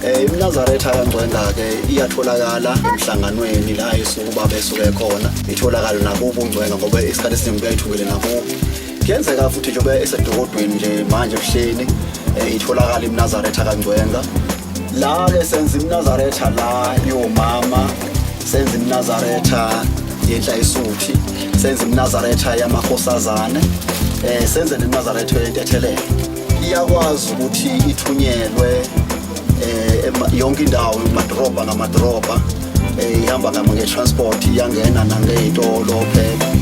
IMnazaretha kaNgcwenga-ke iyatholakala emhlanganweni la isuke ubaba esuke khona, itholakala nakubo uNgcwenga ngoba isikhathi esiningi kuyayithungele nakubo. Kuyenzeka futhi njengoba esedokodweni nje manje ebuhleni itholakala iMnazaretha kaNgcwenga. La-ke senza iMnazaretha la yomama, senza iMnazaretha yenhlayisuthi, senza iMnazaretha yamakhosazane, senze neMnazaretha yentethelelo. Iyakwazi ukuthi ithunyelwe yonke indawo, amadorobha ngamadorobha, ihamba nge-transport, iyangena nangey'tolo phela.